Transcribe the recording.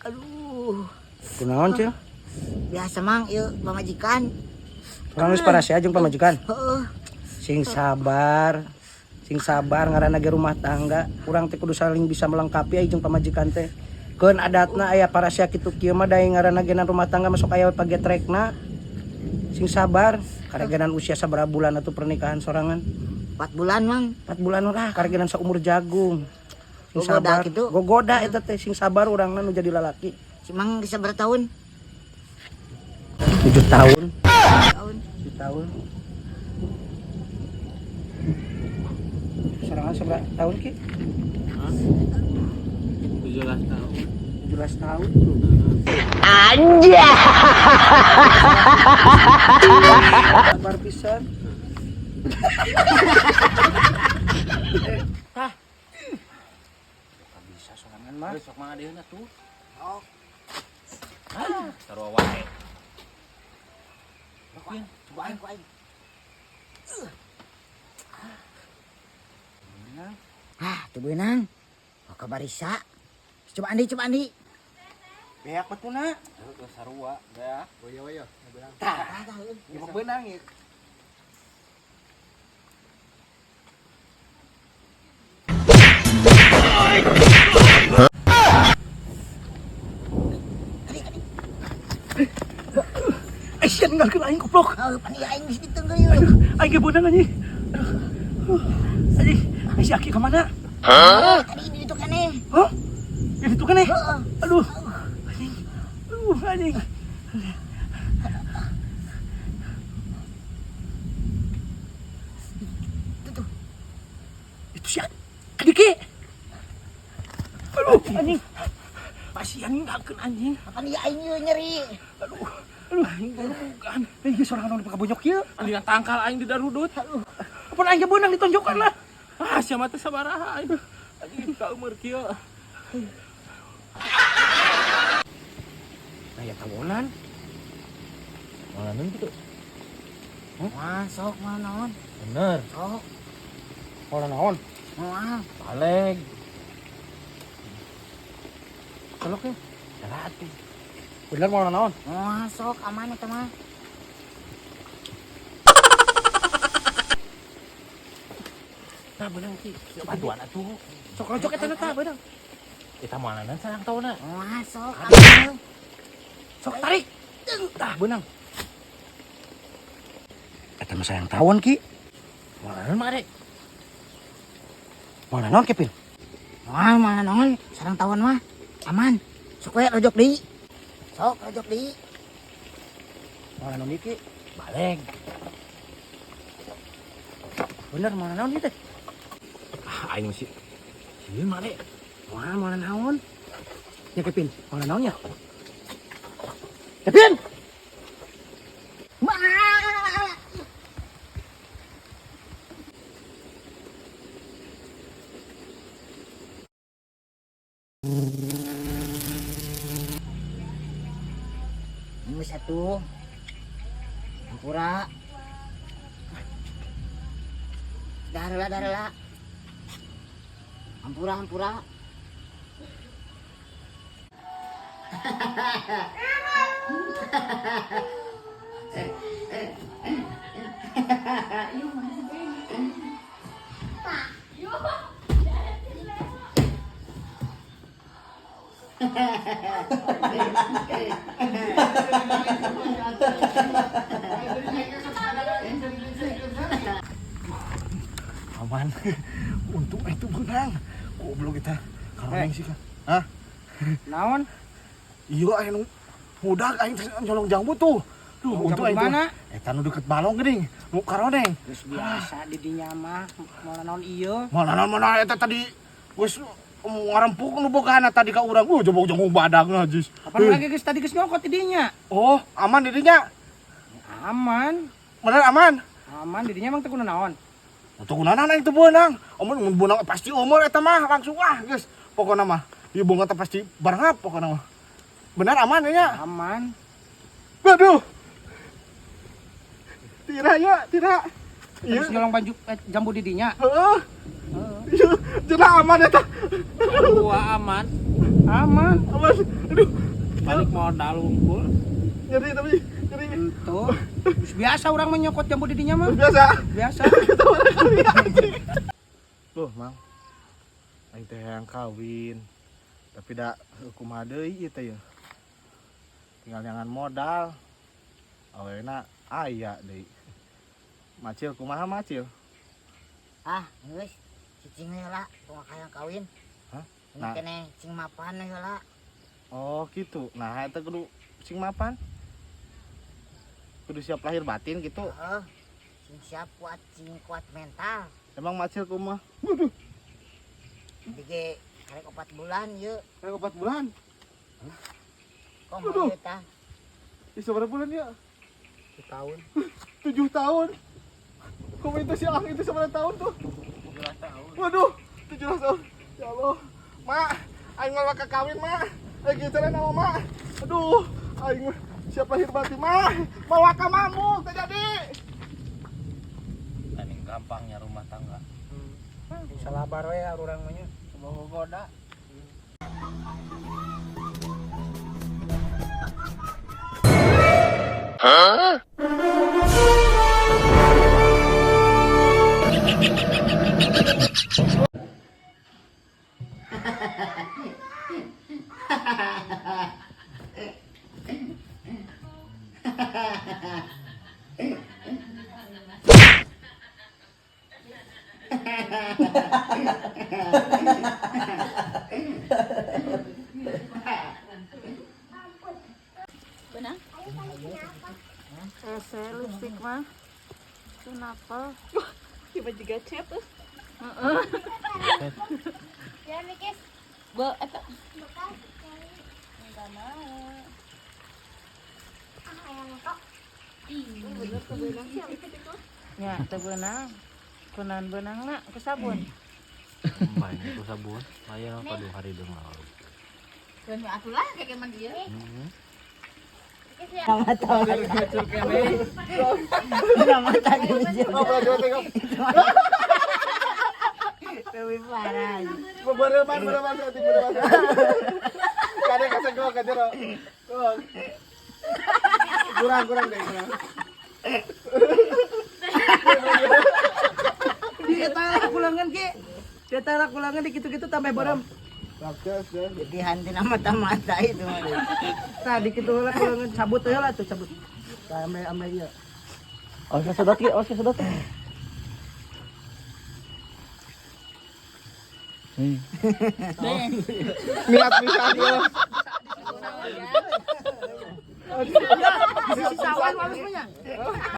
Aduh. Kunaon, Cil? Biasa Mang, ieu pamajikan. Urang geus parasea jeung pamajikan. Heeh. Sing sabar. Sing sabar ngaranna ge rumah tangga. Urang teh kudu saling bisa melengkapi ai jeung pamajikan teh. Keun adatna aya parasea kitu kieu mah da ngaranna ge rumah tangga masuk aya pagetrekna. Sing sabar, karegenan usia sabaraha bulan atuh pernikahan sorangan? 4 bulan, Mang. 4 bulan lah karegenan saumur jagung. Sing Gogoda sabar. kitu. Gogoda eta teh sing sabar urangna nu jadi lalaki. Si Mang geus sabaraha tahun? 7 tahun. Tahun. 7 tahun. Sorangan sabaraha tahun ki? Hah? 17 tahun. 17 tahun. Anjay. Sabar pisan. Tah. Bisa sorangan mah. Sok mah adeuna tuh. Oh. Ah, sarua wae. Coba aing, ku aing. Ah, tuh beunang. Oh, kabarisa. Coba Andi, coba Andi. Beak betuna. Heeh, sarua beak. Goyo-goyo. Tah. Ieu beunang ieu. Eh, sia ninggalkeun aing goblok. Oh, pan ieu aing geus ditunggu ieu. Aduh, aing ge beunang anjing. Aduh. Anjing, ai si Aki ka mana? Tadi di ditu keneh. Hah? Di ditu keneh? Heeh. Aduh. Anjing. Aduh, anjing. Tuh tuh. Itu si Adiki. Aduh, anjing. Pasien ninggalkeun anjing. Apa ieu aing ieu nyeri. Aduh. Aduh, anjing bukan. Aing sorangan nu dipakabonyok ieu. Dina tangkal aing di darudut. Aduh. Apa aing ge beunang ditonjokan lah. Ah, sia mah teh sabaraha aing. Anjing ka umur kieu. Nah, ya tawonan. Mana gitu? Wah, sok mah naon? Bener. Sok. Moal naon? Moal. Baleg. Colok ya. Salah atuh. Bener moal naon? Moal sok aman eta mah. Tah beunang ki. Bantuan atuh. Sok rojok eta na tah beunang. Eta moalanan sarang tauna. Moal sok aman. Sok tarik. Tah beunang. Eta mah sayang tawon ki. Moalanan mah adek. Moal naon Kevin? Moal moal naon? Sarang tawon mah aman. Sok we rojok deui. Sok rojok deui. Moal naon ki? Baleg. Bener moal naon ieu teh? Ah, aing masih sieun mah adek. Moal moal naon? Ya Kevin, moal naon ya? Kevin! Geus atuh. Hampura. Darela darela. Hampura hampura. Aman. Untung itu beunang. Goblok kita. Karoneng sih kan. Hah? Naon? Iya aing nu budak aing teh nyolong jambu tuh. Duh, Nyolong untung jambu aing tuh. mana? Eta nu deket balong geuning, nu karoneng. Geus biasa di dinya mah moal naon ieu. Mana mana eta tadi geus ngarempuk nu bogana tadi ka urang. Jebok jangkung badag najis. Kapan lagi geus tadi geus nyokot di dinya? Oh, aman di dinya. Aman. Bener aman. Aman di dinya emang teu kudu naon. Teu kunaon aing teu beunang. Amun mun beunang pasti umur eta mah langsung ah geus. Pokona mah ieu bunga teh pasti barangap pokona mah. Bener aman ya? Aman. Waduh. Tira ya, tira. Iya. Terus nyolong baju jambu di dinya. Heeh. Iya, jelas aman eta. Gua aman. Aman. Aman. Aduh, Balik modal unggul. nyeri tapi nyeri. Tuh. Biasa orang menyokot jambu di dinya mah. Biasa. Biasa. Loh, Mang. Aing teh hayang kawin. Tapi da kumaha deui ieu teh ya. Tinggal nyangan modal. Awena aya deui. Macil kumaha macil? Ah, geus. Cicing we heula, tong hayang kawin. Hah? Ini Nah. keneh cing mapan we heula. Oh, gitu. Nah, eta kudu sing mapan. Kudu siap lahir batin gitu. Heeh. Cing siap kuat, cing kuat mental. Emang macil kumaha? Dige karek 4 bulan yeuh. Kayak 4 bulan. Komo Waduh. ieu tah. Bisa berapa bulan ya? Tahun. 7 tahun. Kamu itu si Ang itu seberapa tahun tuh? 17 tahun. Waduh, 17 tahun. Ya Allah. Mak, aing mah bakal kawin, Mak. Lagi cara nama Mak. Aduh, aing mah siap lahir batin, Mak. Mau waka mamuk teu jadi. Paling gampangnya rumah tangga. Sabar we urang mah nya. Semoga goda. Benang? Ese lipstick mah. Kenapa? Tiba juga chat tuh. Ya, Mikis. Bo, eta. Bekas. Enggak mau. Ah, ayam kok. Ih, bener tuh benang sih lipstick itu. Ya, teu beunang. Kunaon beunangna ku sabun. Main itu sabun. Maya apa 2 hari dong lalu. Dan atulah kayak gimana dia. Mikis ya. Mata gede. Oh, berarti tengok. Lebih parah. Bereman, bereman, bereman, bereman. Kade kasih gua ke jero. Tuh. Kurang, kurang deh, kurang. Di eta lah kulangan ki. Di eta lah kulangan di kitu-kitu tambah berem. Sukses, ya. Jadi hantina mata-mata itu mah. Tah di kitu lah kulangan cabut we lah tuh cabut. Tah ambe ambe ieu. Awas kesedot ki, awas kesedot. Niat bisa ya. Sisi sawan halus mah nya.